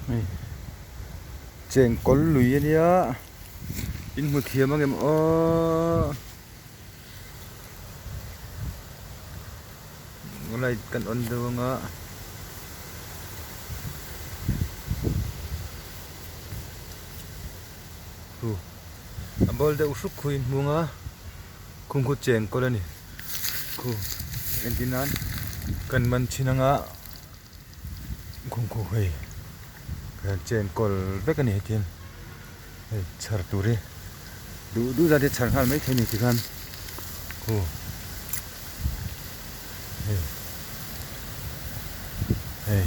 Hei chengkawl lui ania in hmu thiam ang em aw light kan on deuh anga hu a bawl deuh hruk khu in hmu anga khung khu chengkawl a ni khu entir nan kan man thin anga. Khungkhu hei kan chenkawl vek a ni hetiang hei chhar tur hi duh duh zat hi chhar nghal mai thei a ni tikhan khu hei hei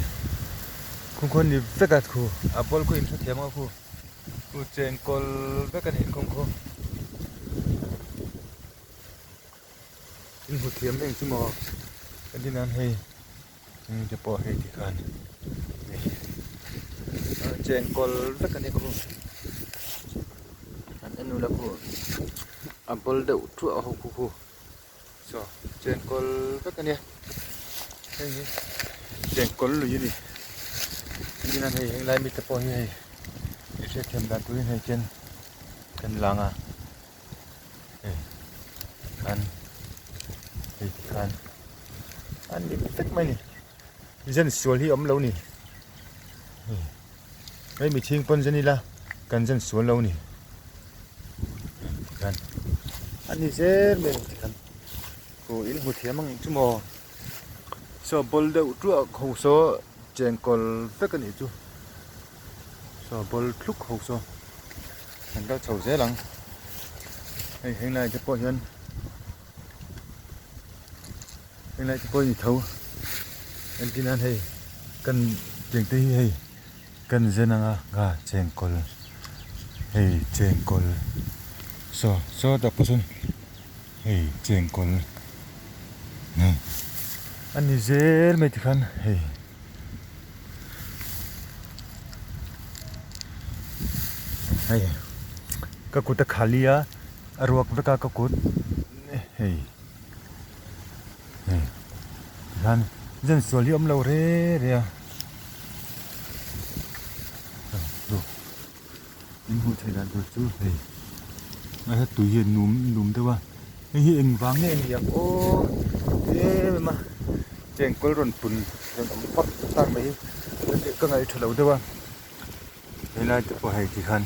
khungkhu an ni vek a khu a ball khu in hrethiam ang a khu khu chenkawl vek a ni khungkhu. In hmu thiam eng chu maw kan ti nan hei eng te pawh hei tikhan hei chenkawl vek a ni khu an en ula khu a bawl deuh thuah a ho khu khu saw chenkawl vek a nia heng hi chenkawl lui a ni kan ti nan hei henglai mi te pawh hi hei i hriatthiam dan turin hei chen kan lang a. Hei khan hei ti khan an ni vek mai a ni zen sual hi a awm lo a ni hei hei mihring pawn zen ila kan zen sual lo a ni tikhan a ni zel mai a ni tikhan aw in hmu thiam ang chu maw saw bawl deuh tuah ho saw chengkawl vek a nih chu. Saw bawl thluk ho saw an kal chho zel ang hei henglai te pawh hian henglai te pawh hi ni tho entir nan hei kan tiang te hi hei kan zen anga nga chengkawl hei chengkawl saw saw tak pawh sawn hei chengkawl a ni zel mai tikhan hei. Hei ka kut a khali a a ruak vek a ka kut hei hei tikhan zen sual hi a awm lo re re a in hmuh theih dan tur chu hei a tui hi a num num deuh a hei hi eng vang nge a ni ang aw em em a chengkawl rawn pun rawn awm vak tak mai hi ka ngaih tha lo deuh a helai te pawh hei tikhan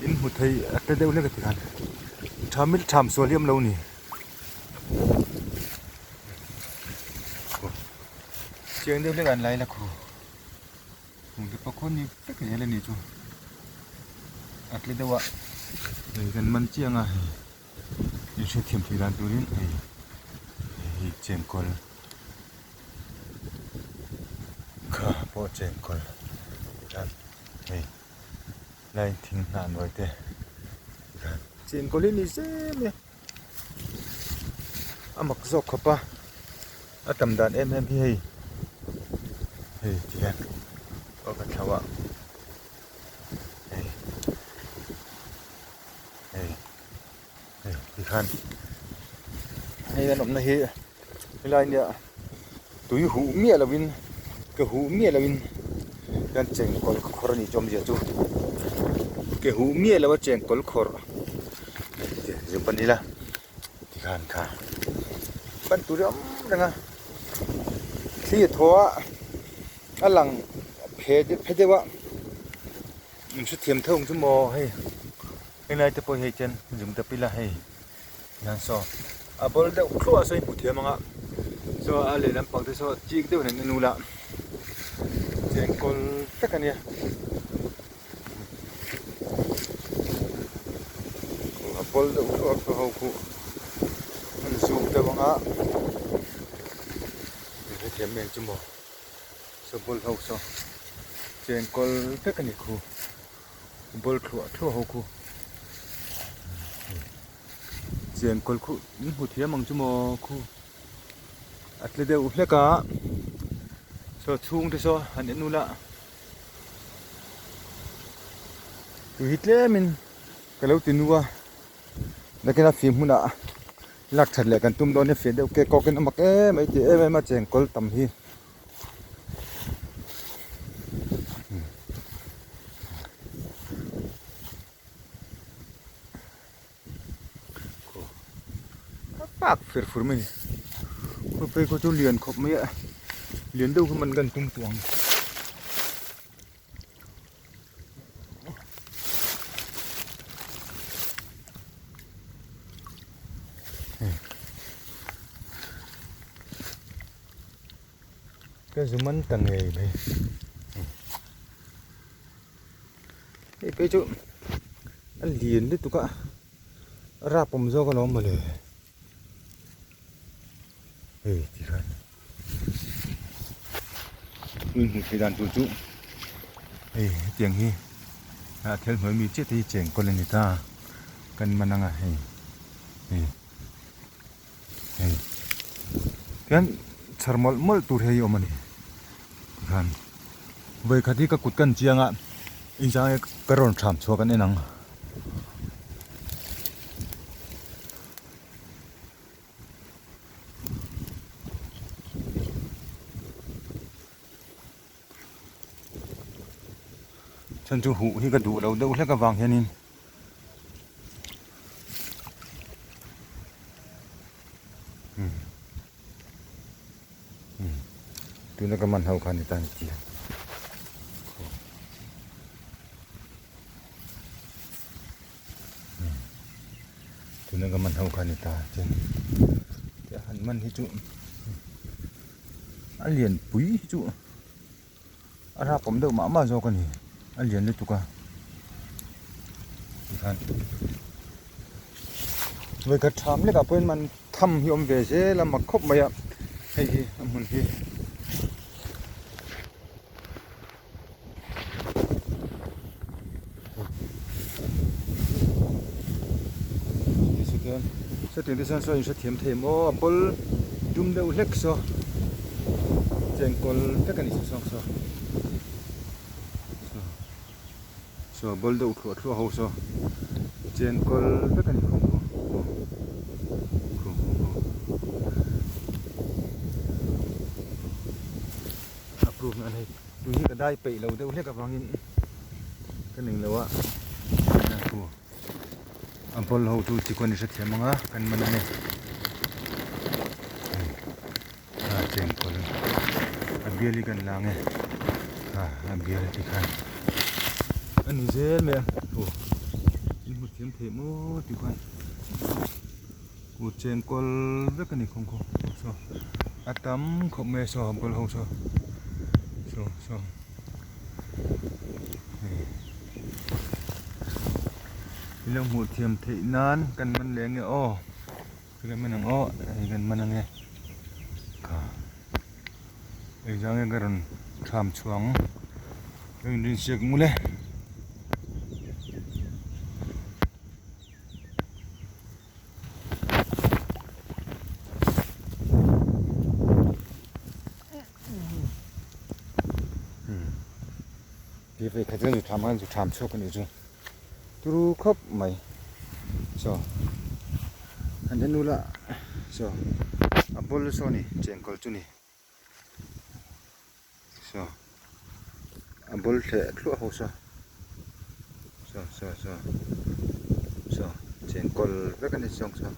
in hmu thei a te deuh hlek a tikhan tham hi tham sual hi a awm lo a ni chiang deuh hlek an lai la khu. Hung te pakhaw ni vek zel a ni chu a tle deuh a hei kan man chiang a hei in hriatthiam theih dan turin hei hei chengkawl kha pawh chengkawl chuan hei lai thing hnah hnuai te chengkawl hi ni zem e a mak zawk khawp a a tam dan em em hi hei hei ti hian aw ka thlo a hei hei hei ti khan hei an awmna hi helai nia tui huh miah lovin ke huh miah lovin hian chengkawl khawr a nih chu awmzia chu ke huh miah lova chengkawl khawr zuk a ni la tikhan kha pan tur hi a awm reng a thli a thaw a a lang phe phe deuh a in hrethiam theuh ang chu maw hei helai te pawh hi hei chuan zung ta pila hei. Hian saw a bawl deuh thluah saw i hmu thiam ang a saw a lehlam pang te saw chik deuh nen a nu la chengkawl vek a nia a bawl deuh thluah a ho khuh an zuk deuh ang a hrethiam em chu maw saw bawl ho saw chengkawl vek a ni khu. Bawl thluah thluah ho khu chengkawl khu in hmu thiam ang chu maw khu a tle deuh hlek a saw chhung te saw han en ula tui hi tlem in ka lo ti nu a nakin a fim hunah lak that leh kan tum dawn nia feh deuh kek kawk in a mak em mai tih em em a chengkawl tam hi. kak fer fur mai a ni. Khaw phei khaw chu lian khawp mai a, lian deuh hi man kan tum tawh ang. Ka zu man ta ngei mai. Hei phei chu a lian lutuk a, a rap awm zawk alawm mawle. Hei ti khan in hmuh theih dan tur chu hei hetiang hi a thel hnuai mi chiah te hi chengkawl a ni ta kan man ang a hei hei hei tichuan chhar mawlh mawlh tur hi a awm a ni tikhan vawikhat hi ka kut kan chiang a inchang hi ka rawn thram chhuak an en ang. Chhan chu huh hi ka duh lo deuh hlek avang hianin tuna ka man ho kha ni ta ni tia. Tuna ka man ho kha ni ta chuan tia han man hi chu a lian pui hi chu a rap awm deuh mah mah zawk a ni a lian lutuk a tikhan vawikhat tham lekah pawhin man tham hi awm ve zel a mak khawp mai a hei hi a hmun hi. Sawtiang te chuan saw in hrethiam thei maw a pawl dum deuh hlek saw chengkawl vek a ni saw saw saw bawl deuh thluah thluah ho saw chengkawl vek a ni khawng khaw khawng khaw a proof na a ni. Tui hi ka dai peih lo deuh hlek avangin ka nei lo a thu a ball ho chu chikawni hrethiam ang a kan man a ni a chengkawl a bial hi kan la ang e a a bial ti khan a ni zel mai a thu in hmu thiam theih maw ti khan Kut chengkawl vek a ni khawng khaw saw a tam khawp mai a saw ball ho saw saw saw hei in lo hmuh thiam theih nan kan man leh ange aw kan man ang aw hei kan man ange kha engzah nge ka rawn tham chhuah ang ka inrinsiak mul e. Ti phei khat chuan zu tham khan zu tham chhuak a nih chu turu khawp mai saw han en ula saw a ball saw a ni chengkawl chu ni saw a ball thleh thluah ho saw saw saw saw saw chengkawl vek a ni zawng saw.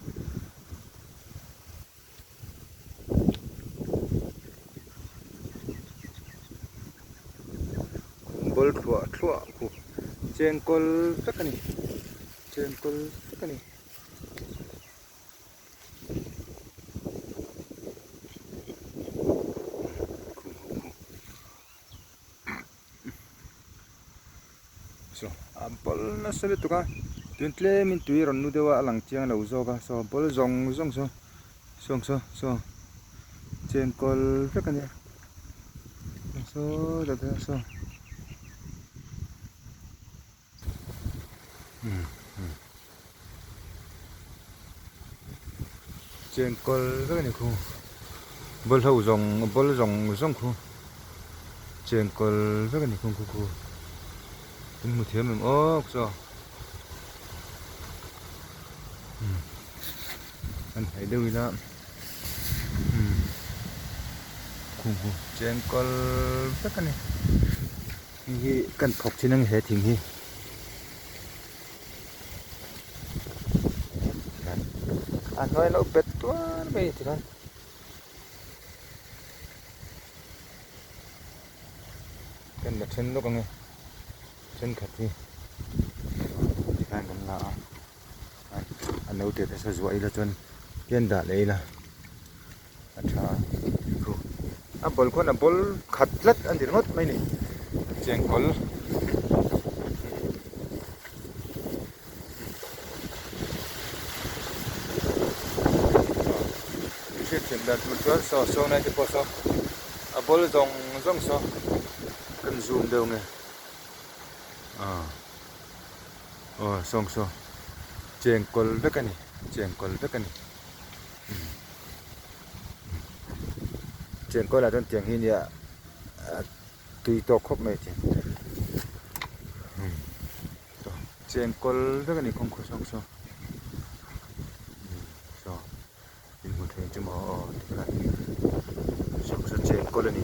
Ball thluah thluah khu chengkawl vek a ni chengkawl vek a ni. Saw a ball nasa lutuk a tun tlemin tui a rawn nu deuh a a lang chiang lo zawk a saw ball zawng zawng saw sawng saw saw chengkawl vek a nia saw tah te saw. Chengkawl vek a ni khu ball ho zawng ball zawng zawng khu chengkawl vek a ni khung khu khu in hmu thiam em awk chaw an hnaih deuh ila khung khu chengkawl vek a ni. Hei hi kan thawk thin ang he thing hi A hnuai lo bet tuar mai a ni tikhan. Kan la then lawk ang e thenkhat hi tikhan kan la a a naute te saw zuah ila chuan hian dah leh ila a tha a khu a ball khuan a ball khat tlat a ni ringawt mai a ni chengkawl. Hriatthiam dan tur chuan saw saw nai te pawh saw a ball zawng zawng saw kan zoom deuh nge ah aw sawng saw chengkawl vek a ni chengkawl vek a ni chengkawl ah chuan tiang hi nia tui tawk khawp mai a Chengkawl vek a ni kawngkhur sawng saw saw in hmu thei chu maw aw tikhan sawng saw chengkawl a ni.